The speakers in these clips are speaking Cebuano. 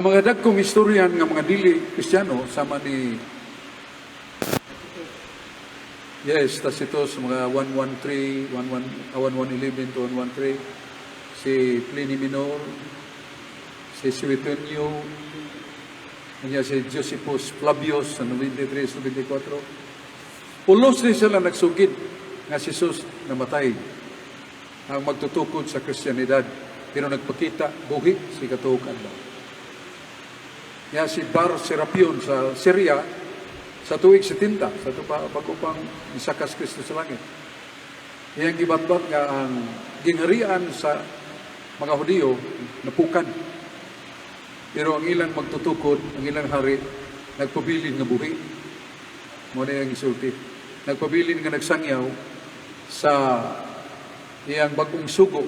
Mga dagkong historian nga mga dili Kristiyano sama ni, yes, Tacitus, mga 113, 11, 1111 to 113, si Pliny Minor, si Suetonio, kanya si Josephus Flavius sa 93 94. Pulos ni sila nagsugid nga si Jesus namatay, ang magtutukod sa Kristiyanidad, pero nagpakita buhi sa ikatuo ka adlaw. Ya si Bar Serapion sa Syria sa tuig 70, sa ato pa, bago pang misakas Kristo sa langit. Iyang gibatbat nga ang gingharian sa mga Hudiyo napukan. Pero ang ilang magtutukod, ang ilang hari, nagpabilin nga buhi. Mao na iyang isulti. Nagpabilin nga nagsangyaw sa iyang bagong sugo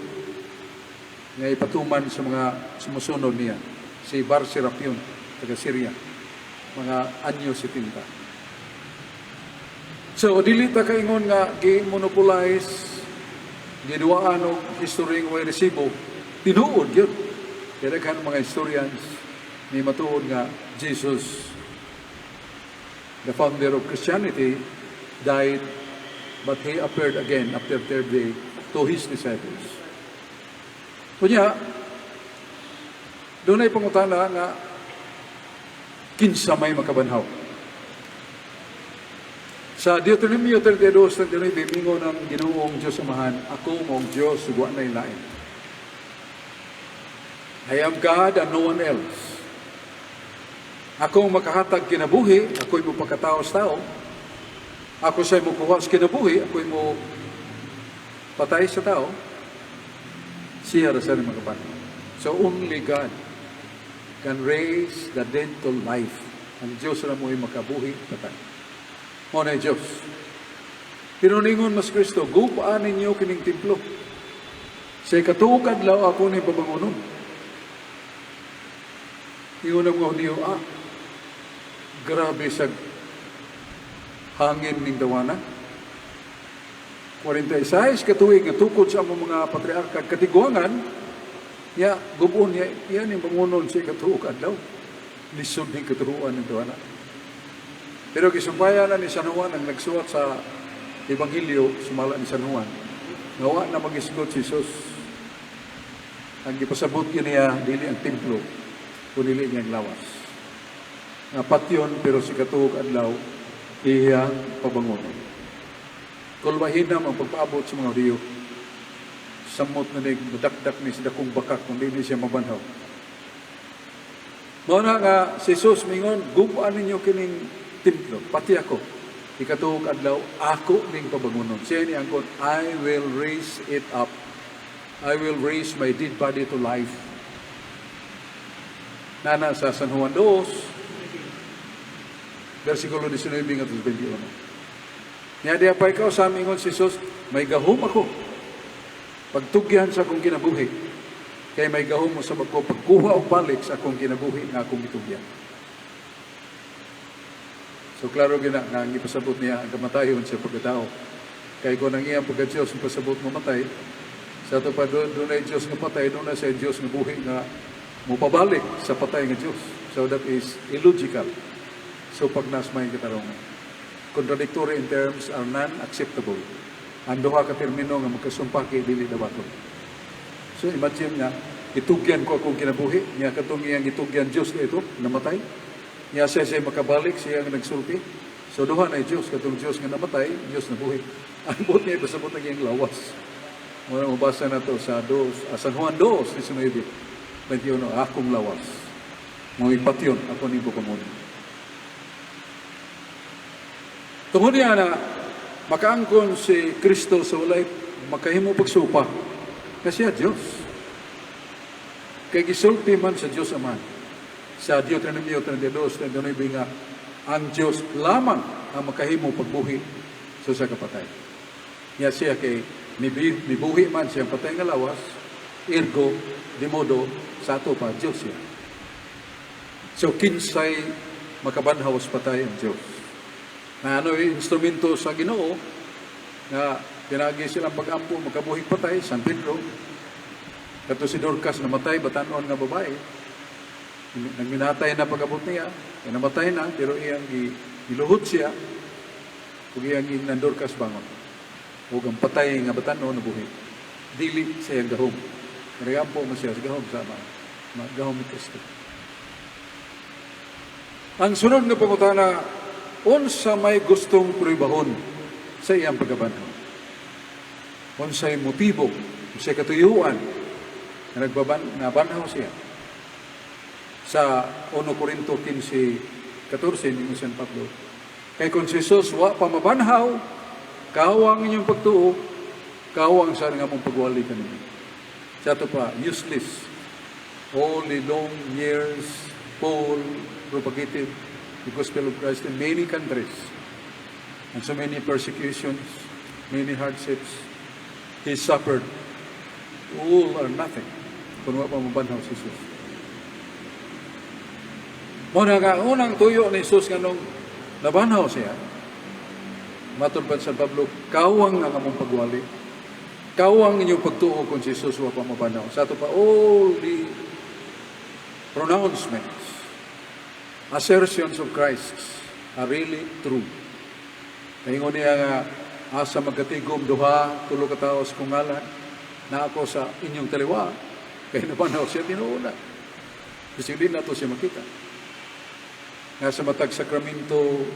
nga ipatuman sa mga sumusunod niya. Si Bar Serapion, taga Syria, mga anyo 70. So, dili ta kaingon nga gi-monopolize, giduwaan og history nga way resibo, tinuod yun. Kaya daghan mga historians ni matuod nga Jesus, the founder of Christianity, died, but he appeared again after third day to his disciples. Kunya, dunay pangutana nga kinsa may makabanhaw. Sa Deuteronomio 32:39, mingon ng Ginoong Diyos Amahan, "Ako mong Diyos, wa nay lain." I am God and no one else. Ako ang makahatag kinabuhi, ako'y mo pagkatao sa tao. Ako sa'y mo kuha sa kinabuhi, ako'y mo patay sa tao. Siya ra sa makabanhaw. So only God can raise the dead to life. Ang Diyos ra mo'y makabuhi patay. Mao na Diyos. Pero ningon mas Kristo, "Gub-a ninyo kining templo. Sa ikatuo ka adlaw ako ni pabangunon." Ingon ang mga Hudiyo, "Ah, grabe sa hangin ning tawana. 46 ka tuig nga tukod sa among mga patriarka katiguangan, ya gub-on niya, iya ni bangunon sa ikatuo ka adlaw. Lisod ni katuruan ng tawana." Pero gisumpayan na ni San Juan, ang nagsuwat sa Ebanghelyo, sumala ni San Juan. Nga wa na magisgot si Jesus. Ang gipasabot yun niya, dili ang templo, kun dili niyang lawas. Nga patyon, pero sa ikatuo ka adlaw, iyang pabangunon. Kulmahinam ang pagpaabot sa mga Hudiyo. Samot na ni, madakdak ni sa dakong bakak kung di ni siya mabanhaw. Mao na nga si Jesus mingon, "Gub-a ninyo kining templo, pati ako. Ikatuo ka adlaw, ako ning pabangunon." Siya ni angkon, "I will raise it up. I will raise my dead body to life." Nana sa San Juan 2, versikulo 19 ngadto 21. Nya diha pa ikaw sa mingon si Jesus, "May gahom ako pagtugyan sa akong kinabuhi. Kay may gahom mo sa ko pagkuha og balik sa akong kinabuhi nga akong gitugyan." So klaro gina nga ang ipasabot niya ang kamatayon sa pagkatao. Kay kung ang iyang pagka-Diyos ipasabot mamatay, sa ato pa doon dunay Diyos nga patay, doon na sa Diyos nga buhi nga mupabalik sa patay nga Diyos. So that is illogical. So pag nas may katarungan. Contradictory in terms are non-acceptable. Ang duha ka termino nga magkasumpaki dili dawaton. So imagine nga itugyan ko akong kinabuhi, niya katong iyang itugyan Diyos ito, namatay. Niya siya makabalik, siya ang nagsulti. So duha na Diyos, katong Diyos nga namatay, Diyos na buhi. Ang buot niya ipasabot ang iyang lawas. Muna mabasa na to sa San Juan 2, 19, 21, akong lawas. Mo'y patyon, ako ni pabangunon. Tungod niya na makaangkon si Kristo sa walay makahimo pagsumpa. Kasi siya Diyos. Kay gisulti man sa Diyos Amahan. Sa Deuteronomio 32, 39 nga, ang Diyos lamang ang makahimo pagbuhi sa usa ka patay. Nya siya kay mibuhi man siyang patay nga lawas, ergo, de modo, sa ato pa, Diyos siya. So, kinsay makabanhaw sa patay? Ang Diyos. Na ano yung instrumento sa Ginoo nga pinagi silang pag-ampo makabuhi patay, San Pedro, kato si Dorcas namatay, batanon nga babae. Nagminatay na pag-abot niya, kay namatay na, pero iyang giluhod siya, ug iyang giingnan, "Dorcas, bangon." Ug ang patay nga batan-on nabuhi. Dili sa iyang gahom. Nagaampo man siya sa gahom sa Ama, gahom ni Kristo. Ang sunod nga pangutana, unsa may gustong pruebahon sa iyang pagkabanhaw? Unsay motibo, unsay katuyuan nga nabanhaw siya? Sa 1 Corinto 15:14 ni San Pablo, "Kay kung si Jesus wa pa mabanhaw, kawang inyong pagtuo, kawang sa nga mong pagwali kaninyo." Sa ato pa, useless. All the long years Paul propagated the gospel of Christ in many countries, and so many persecutions, many hardships he suffered, all are nothing kung wa pa mabanhaw si Jesus. Mao na nga ang unang tuyo ni Jesus nganong nabanhaw siya, matod pa San Pablo, "Kawang ang among pagwali. Kawang inyong pagtuo kung si Jesus wa pa mabanhaw." Sa ato pa, all the pronouncements, assertions of Christ are really true. Kaingon niya nga, "Asa magkatigom duha, tulo ka tawo sa akong ngalan, naa ako sa inyong taliwa," kay nabanhaw siya tinuod na. Kasi hindi nato siya makita. Nga sa matag sakramento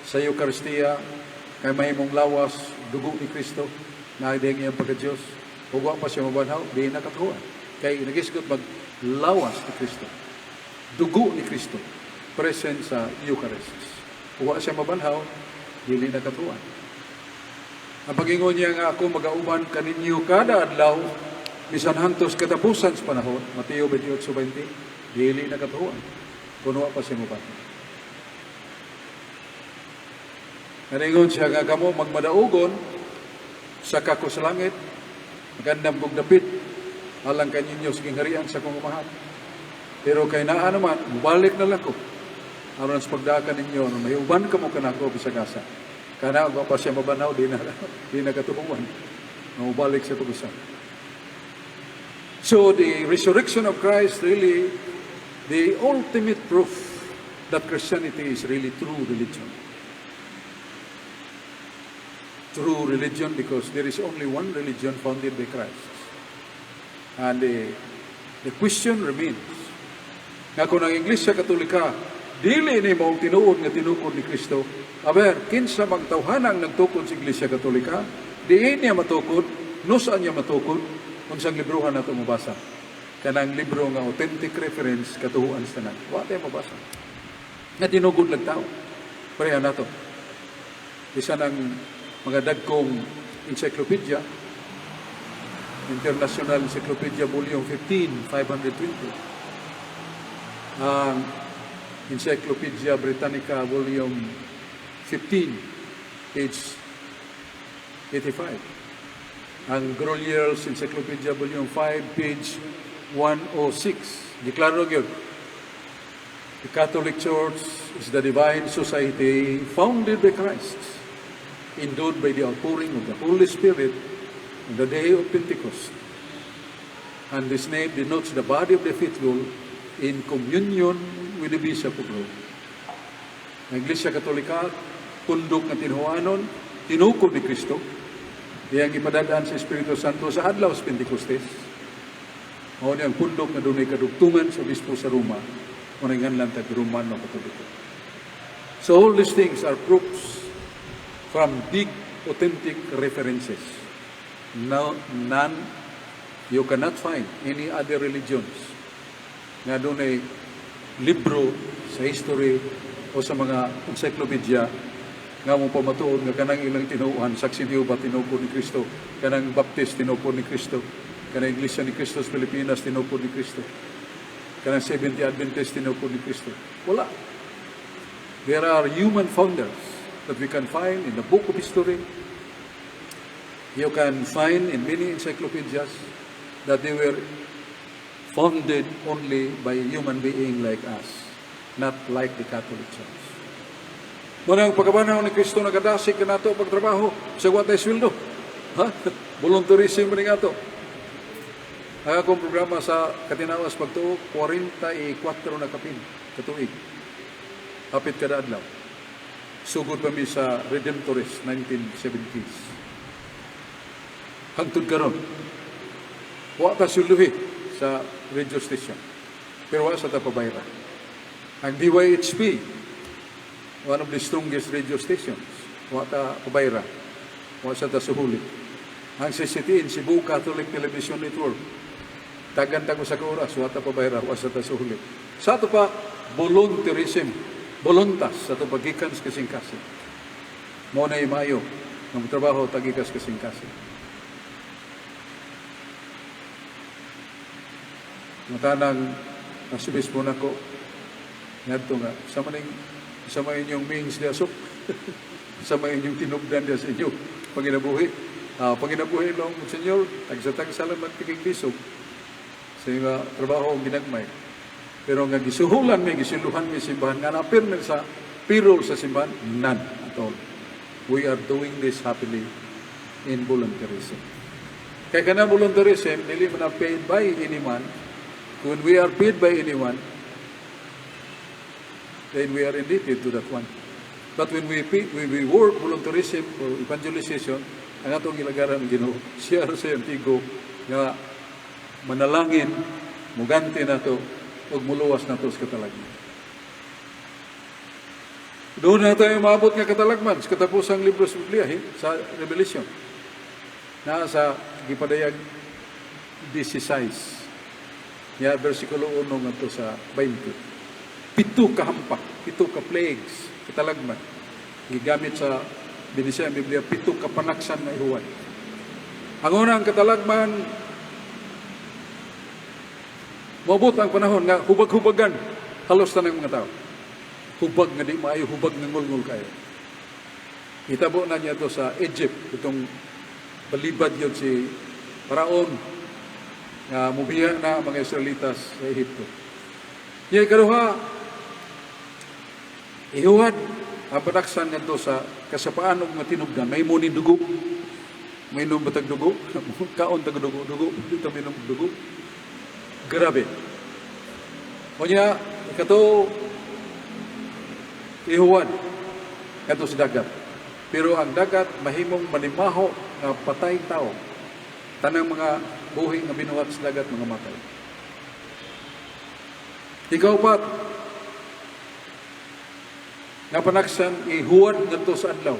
sa Eucharistia, kay mahimong lawas, dugo ni Kristo, na di ang iyang pagka-Diyos. Ug wa pa siya mabanhaw, di na katuohan. Kay nagisgot mag lawas ni Kristo, dugo ni Kristo, present sa Eucharist. Ug wa siya mabanhaw, dili na katuohan. Ang pagingon niya nga "Ako magauban kaninyo kada adlaw bisan hangtos katapusan sa panahon," Mateo 28:20, dili na katuohan kung wa pa siya mabanhaw. Naningon siya nga kamo magmadaugon saka ko sa langit, magandam kong dapit alang kaninyo sa gingharian sa akong Amahan. Pero kay naa naman, mubalik na lang ko aron sa pagdakan ninyo, no, mahiuban kamo kanako bisag asa. Kana wa pa siya mabanhaw, di na katuohan. Mubalik sa pag-usab. So the resurrection of Christ, really the ultimate proof that Christianity is really true religion. True religion because there is only one religion founded by Christ. And the question remains, nga kung ang Iglesia Katolika, dili ni maong tinuod nga tinukod ni Kristo, aber, kinsa mang tawhanang nagtukod sa Iglesia Katolika, diin niya matukod, no saan niya matukod, unsang librohan nato mabasa? Kanang libro nga authentic reference, katuohan sa tanan. Wa tayo mabasa. Nga tinugod lang tao. Pareha nato. Isa ng mga dagkong encyclopedia, International Encyclopedia Volume 15, 520. Ang Encyclopedia Britannica Volume 15, page 85. Ang Grolier's Encyclopedia Volume 5, page 106. Deklaro gyud, "The Catholic Church is the divine society founded by Christ, endowed by the outpouring of the Holy Spirit on the day of Pentecost. And this name denotes the body of the faithful in communion with the Bishop of Rome." Ang Iglesia Katolika, pundok nga tinuhanon, tinukod ni Kristo, iyang ipadadaan sa Espiritu Santo sa adlaw sa Pentecostes. Mao ni ang pundok nga dunay kadugtungan sa obispo sa Roma, mao nang nganlan tag Romano Katoliko. So all these things are proofs from big authentic references. No, none, you cannot find any other religions nga dunay libro sa history o sa mga encyclopedia nga mo pamatuod nga kanang ilang tinuohan, Saksi ni Jehova tinukod ni Kristo, kanang Baptist tinukod ni Kristo, kanang Iglesia ni Cristo sa Pilipinas tinukod ni Kristo, kanang Seventh Adventist tinukod ni Kristo. Wala. There are human founders that we can find in the book of history. You can find in many encyclopedias that they were founded only by a human being like us, not like the Catholic Church. Mao nang pagkabanhaw ni Kristo nagadasig kanato pagtrabaho sa wa tay sweldo. Ha? Volunteerism rin ato. Ang akong programa sa Katinawas Pagtuo, 44 na kapin, katuig. Hapit kada adlaw. Sugod pa mi sa Redemptorist, 1970s. Hangtod karon. Wa ta suluhi sa radio station. Pero wa sa ta pabayra. Ang DYHP, one of the strongest radio stations, wa ta pabayra. Wa sa ta suhuli. Ang CCTN, Cebu Catholic Television Network, tagan ta ko sa oras, wa ta pabayra, wa sa ta suhuli. Sa ato pa, volunteerism, voluntas, sa ato pagikan sa kasing-kasing. Mao na maayo, ng trabaho ta gikas kasing-kasing. Matanang nasubis mo nako ngadto nga sa maning sa may inyong means di asok, sa may inyong tinubdan diya sa inyong panginabuhi. Panginabuhi lang, Senyor, tagsa-tagsa lang magtiging bisog sa iyong trabaho ang ginagmay. Pero nga gisuhulan mi, gisuluhan mi simbahan, nga napir mi sa payroll sa simbahan, none at all. We are doing this happily in volunteerism. Kaya kana volunteerism, dili man na paid by anyone. When we are paid by anyone, then we are indebted to that one. But when we work volunteerism for evangelization, ang atong gilagaran ng Ginoo, siya sa iyang tigo nga manalangin, muganti nato, ug muluwas nato sa katalagman. Doon na tayo maabot nga katalagman sa katapusang libro sa Biblia, sa Revelation. Na sa gipadayag 16. Ya, versikulo 1 ngadto sa 20. Pito ka hampak, pito ka plagues, katalagman. Gigamit sa Binisaya Biblia, pito ka panaksan na ihuwat. Ang unang katalagman, moabot ang panahon nga hubag-hubagan halos tanang mga tao. Hubag nga di maayo, hubag nga ngulngul kayo. Itabo na niya to sa Egypt, itong balibad yun si Paraon nga mubiya na ang mga Israelitas sa Ehipto. Niya ikaduha, ihuwad ang panaksan ngadto sa kasapaan og mga tinubdan. May mo ni dugo. May inom batag dugo. Kaon tag dugo, dugo. Di ta minom dugo. Grabe. O niya, ikato, ihuwad ngadto sa dagat. Pero ang dagat mahimong manimaho nga patay tao. Tanang mga buhi nga binuhat sa dagat mga matay. Ikaupat, nga panaksan ihuwad ngadto sa adlaw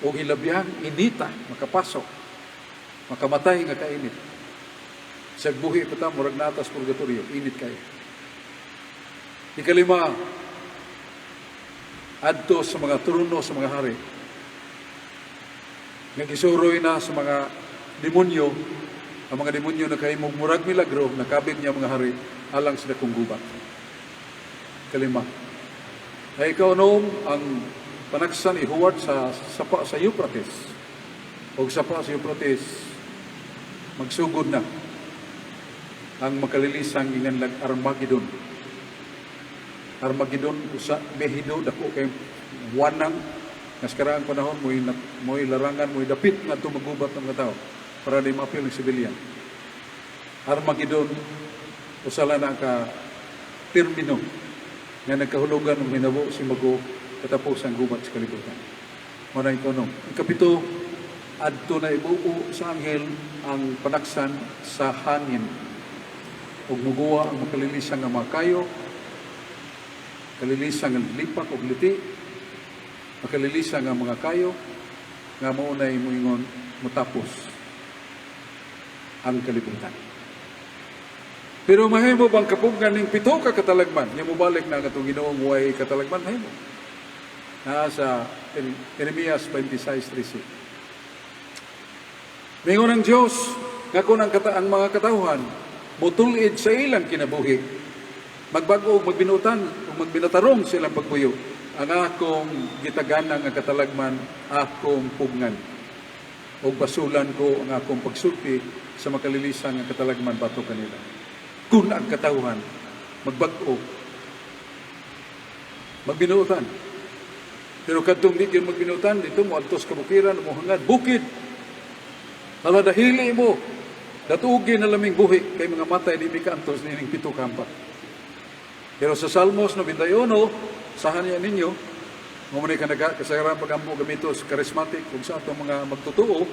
o hilabyang inita makapasok, makamatay nga kainit. Sa buhi pa ta murag naa tas purgatorio, init kayo. Ikalima, adto sa mga trono sa mga hari. Nga gisuroy na sa mga demonyo, ang mga demonyo na kahimog murag milagro, nakabig niya mga hari alang sa dakong gubat. Kalima. Ay ikaunom, ang panagsan ihuwat sa sapa sa Euphrates. O sapa sa Euphrates, magsugod na ang makalilisang ginganlag Armageddon. Armageddon usa Megido, dako kay wanang nga sa karaang panahon mo'y mo'y larangan, mo'y dapit nga magubat ng mga tao para di maapil ng sibilyan. Armageddon usa lang na ka termino nga nagkahulugan ng hinabo si Mago katapos ang gubat sa kalibutan. Mao na ikaw. Ikapito, adto na ibuo sa anghel ang panaksan sa hangin. Ug muguwa ang makalilisang nga mga kayo, kalilisang nga lipak og liti, makalilisang nga mga kayo, nga maunay moingon motapos ang kalibutan. Pero mahimo bang kapugnan ning pito ka katalagman? Nya mobalik na katong Ginoong way katalagman, mahimo. Na sa Jeremias 26:13. Mingon ang Diyos nga kung ang mga katawhan mutulid sa ilang kinabuhi, magbag-o og magbinutan ug magbinatarong sa ilang pagpuyo, ang akong gitagana nga katalagman akong pugnan ug basulan ko ang akong pagsulti sa makalilisan nga katalagman batok kanila. Kung ang katawhan magbag-o, magbinuutan. Pero kadtong di gyud magbinuutan, dito mo adto sa kabukiran, mo hangad bukid. Hala, dahili mo. Datugi na laming buhi kay mga matay di mi kaantos niining pito ka hampak. Pero sa Salmos 91, sahan niya ninyo, mo man ka naga kasagaran pagampo gamito sa charismatic kung sa atong mga magtotoo,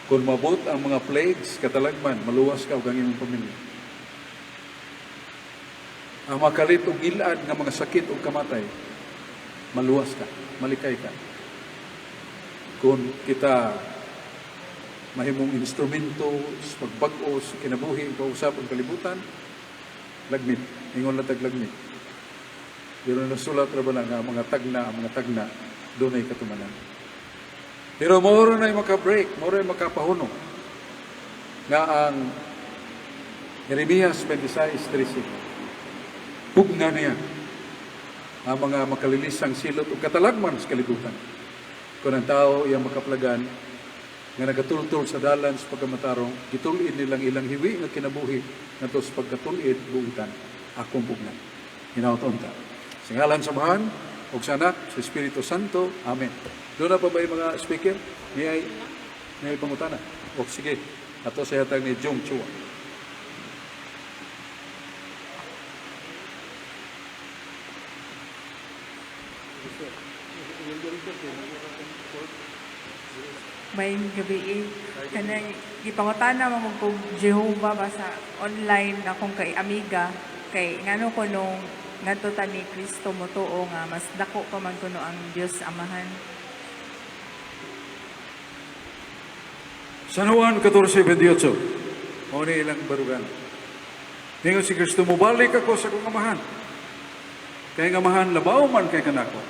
kung mabot ang mga plagues, katalagman, maluwas ka ug ang imong pamilya. Ang makalit og gilad nga mga sakit ug kamatay, maluwas ka, malikay ka. Kung kita mahimong instrumento sa pagbag-o sa kinabuhi, pausap ang kalibutan, lagmit, ingon lang tag lagmit. Pero nasulat ra ba na nga mga tagna, ang mga tagna, dunay katumanan. Pero mao na maka-break, mao na makapahuno nga ang Jeremias 26:13. Pugna niya ang mga makalilisang silot o katalagman sa kalibutan. Kung ang tao iyang makaplagan, nga nagatultol sa dalan sa pagkamatarong, gitul-id nilang ilang hiwi nga kinabuhi ngadto sa pagkatul-id buutan, akong pugnan. Hinaot unta. Sa ngalan sa Amahan, ug sa Anak, sa Espiritu Santo. Amen. Duna pa ba yung mga speaker? Niay pangutana? O sige, ato sa hatag ni Jong Chua. Maayong gabii. Kanang gipangutana man kog Jehovah ba sa online akong kay amiga kay ngano ko nung ngadto ta ni Kristo motuo nga mas dako pa man kuno ang Dios Amahan. San Juan 14:28. Mao ni ilang barugan. Ningon si Kristo, "Mubalik ako sa akong amahan. Kay ang amahan labaw man kay kanako.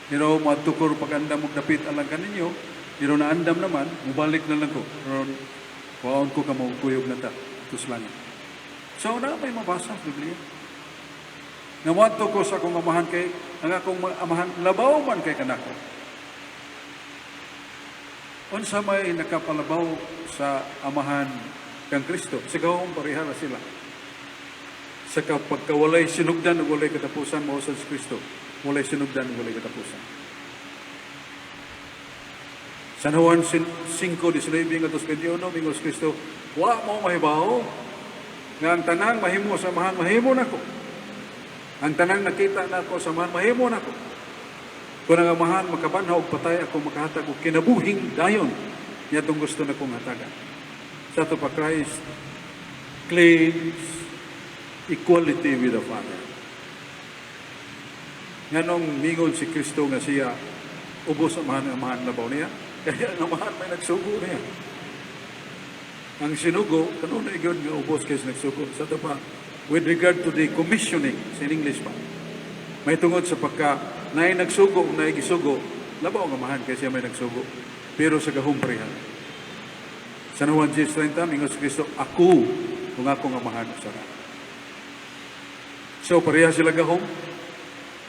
Pero moadto ko pag-andam og dapit alang kaninyo, pero naandam naman, mubalik na lang ko. Ron, kuhaon ko kamo, kuyog na ta, tus langit." So na may mabasa sa Biblia. Nga moadto ko sa akong amahan kay ang akong amahan labaw man kay kanako. Unsa may nakapalabaw sa amahan kang Kristo? Sa gahom pareha ra sila. Sa pagkawalay sinugdan ug walay katapusan, mao sa Kristo. Walay sinugdan ug walay katapusan. San Juan 5:19 ngadto 21, mingon si Kristo, "Wa mo mahibaw nga ang tanang mahimo sa amahan mahimo nako. Ang tanang nakita nako sa amahan mahimo nako. Kung ang amahan makabanhaw og patay, ako makahatag og kinabuhing dayon niadtong gusto nakong hatagan." Sa ato pa, Christ claims equality with the Father. Nganong mingon si Kristo nga siya ubos sa amahan, ang amahan labaw niya? Kaya ang amahan may nagsugo niya. Ang sinugo, kanunay gyud nga ubos kay sa nagsugo. Sa ato pa, with regard to the commissioning, sa in English pa, may tungod sa pagka naay nagsugo o naay gisugo, labaw ang amahan kay siya may nagsugo. Pero sa gahom pareha. San Juan 10:30, mingon si Kristo, "Ako ug akong amahan usa ra." So, pareha sila gahom.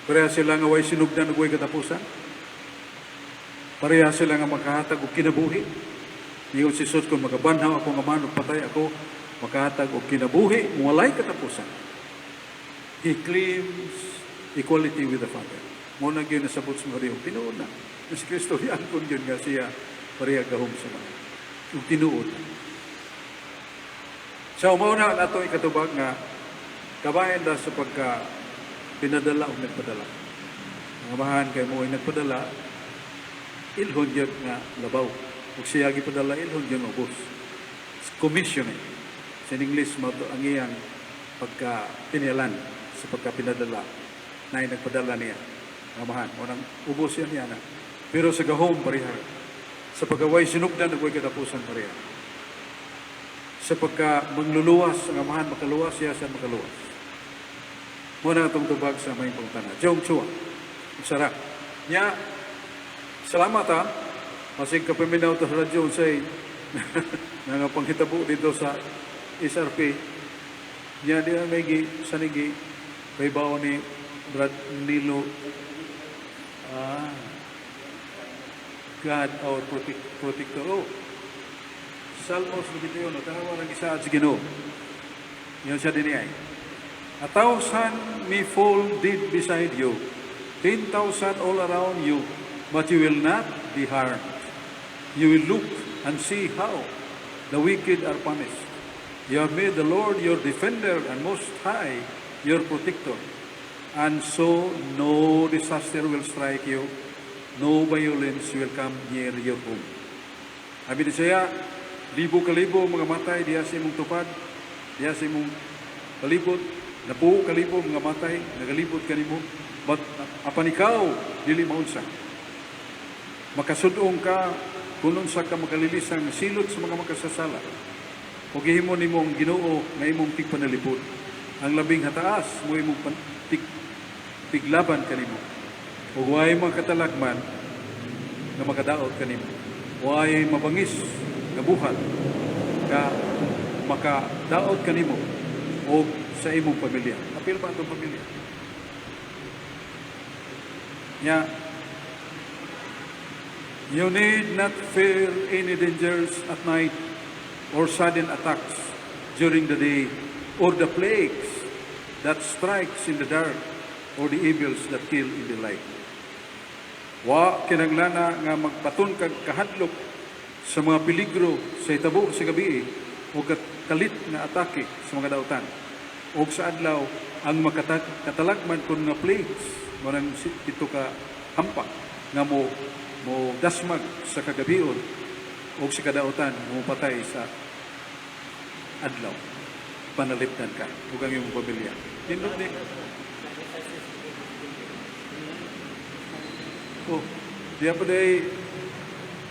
Pareha sila nga way sinugdan ug way katapusan. Pareha sila nga makahatag og kinabuhi. Ningon si Jesus, "Kung makabanhaw akong amahan ug patay, ako makahatag og kinabuhi, walay katapusan." He claims equality with the Father. Mao na gyud nasabot sa mga Hudiyo. Tinuod na. Si Kristo giangkon gyud nga siya pareha gahom sa mga. Ug tinuod na. So mao na ang ato ikatubag nga kabahin da sa pagka pinadala o nagpadala. Ang amahan kay mo ay nagpadala, ilhon gyud nga labaw. Ug siya gipadala, ilhon gyud nga ubos. Commissioning. Sa English mao to ang iyang pagka pinialan sa pagka pinadala na ay nagpadala niya. Ang amahan. O nang ubos yan niya na. Pero sa gahom pareha. Sa pagkaway sinugdan ug way katapusan, pareha. Sa pagka mangluluwas ang amahan makaluwas, siya siya makaluwas. Mao na atong tubag sa may pangutana. Jong Chua. Sara. Nya, salamat ha. Masig kapaminaw to sa radyo unsay nga panghitabo dito sa SRP. Nya di na may gi sanigi pahibaw ni Brad Nilo, God our protector. Oh, Salmos 91, tanawa lang isa sa Ginoo. Yan siya din ay. "A thousand may fall dead beside you, 10,000 all around you, but you will not be harmed. You will look and see how The wicked are punished. You have made the Lord your defender and Most High your protector. And so no disaster will strike you, no violence will come near your home. Abi ni siya, libo ka libo mga matay diha sa imong tupad, diha sa imong palibot, napuo ka libo mga matay, nagalibot kanimo, but apan ikaw dili maunsa. Makasudong ka kung unsa ka makalilisang silot sa mga makasasala. O gihimo nimo ang Ginoo nga imong tigpanalipod. Ang Labing Hataas mo imong tiglaban kanimo. Ug way mga katalagman nga makadaot kanimo. Way mabangis nga buhat ka makadaot kanimo o sa imong pamilya. Apil ba atong pamilya? Nya, you need not fear any dangers at night or sudden attacks during the day or the plagues that strikes in the dark or the evils that kill in the light. Wa kinanglana nga magbaton kag kahadlok sa mga peligro sa itabo sa gabi o kalit nga atake sa mga dautan. O sa adlaw ang makatalagman kon nga plagues, marang pito ka hampak nga mo dasmag sa kagabion o sa kadautan mo patay sa adlaw. Panalipdan ka ug ang imong pamilya. Nindot ni. Oh, diya pa day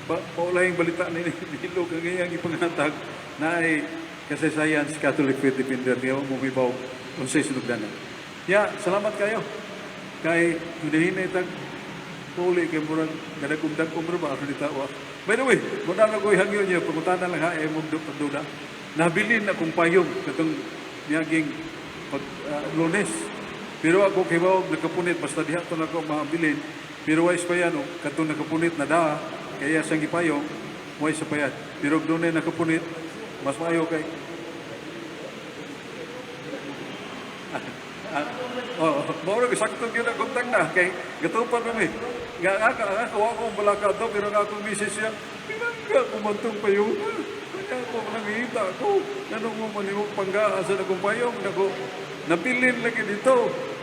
pa, paulahing balita ni Bilog ang iyang ipanghatag na ay kasaysayan sa Catholic Faith Defender niya mo mibaw unsay sinugdanan. Ya, salamat kayo. Kay hinay tag pauli kay murag kadagom-dagom ra ba aron tawa. By the way, muna na ko'y hangyo niya, pangutana lang ha, eh, mong pagduda. Nabilin na kong payong katong miaging pag Lunes. Pero ako kay bawog nakapunit basta diha to nako mabilin. Pero wais pa yan, oh, katong nakapunit na da, kaya siyang gipayong, way sa payat. Pero kung dunay nakapunit, mas maayo kay. Oh, mao ra sakto gyud ang kontak na kay gatupan pa mi. Nga nga nga ako akong balaka to pero nga akong misis siya. Pinangga ko man tong payong. Kanya ako nangita ko. Nganong mo man imong pangga asa na kong payong nako. Nabilin lagi dito.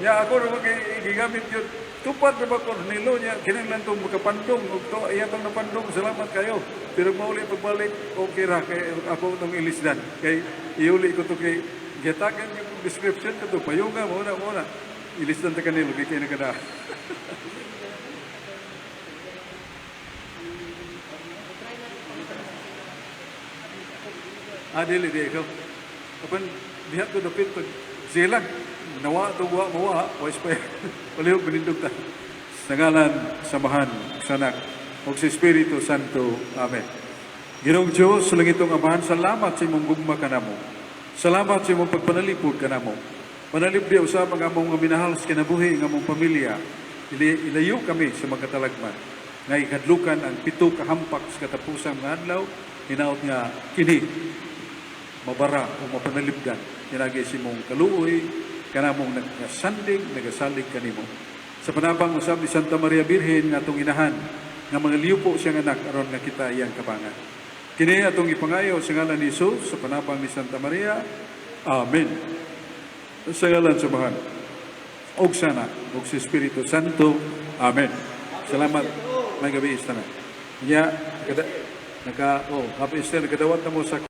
Nya ako ra kay gigamit yun. Tupad ra ba ko nilo niya kinahanglan tong makapandong ug to iya tong napandong, salamat kayo. Pero mauli pagbalik, okay ra kay ako tong ilisdan kay iuli ko to kay gihatagan yung description ko to payunga mo na mo na ilisdan ta kanilo kay kay nakada. Ah, dili di ikaw. Apan diha ko dapit pag silang nawa to wa mawa wais pa palihog manindog ta. Sa ngalan sa Amahan, sa Anak, ug sa Espiritu Santo. Amen. Ginoong Diyos, sa langitong Amahan, salamat sa imong gugma kanamo. Salamat sa imong pagpanalipod kanamo. Panalipdi usab ang among mga minahal sa kinabuhi, ang among pamilya. Ilayo kami sa mga katalagman. Nga ikadlukan ang pito kahampak sa katapusang mga adlaw, hinaot nga kini mabara o mapanalipdan. Kinagi sa imong kaluoy, kanamong nagasandig, nagasalig kanimo. Sa panabang usab ni Santa Maria Birhen nga atong inahan, nga mga liupo siyang anak aron nga kita iyang kabangan. Kini atong ipangayo sa ngalan ni Jesus sa panabang ni Santa Maria. Amen. Sa ngalan sa Amahan, ug sa Anak, ug sa Espiritu Santo. Amen. Salamat. May gabi istana. Nya, kada, naka, oh, happy Easter, nakadawat na mo sa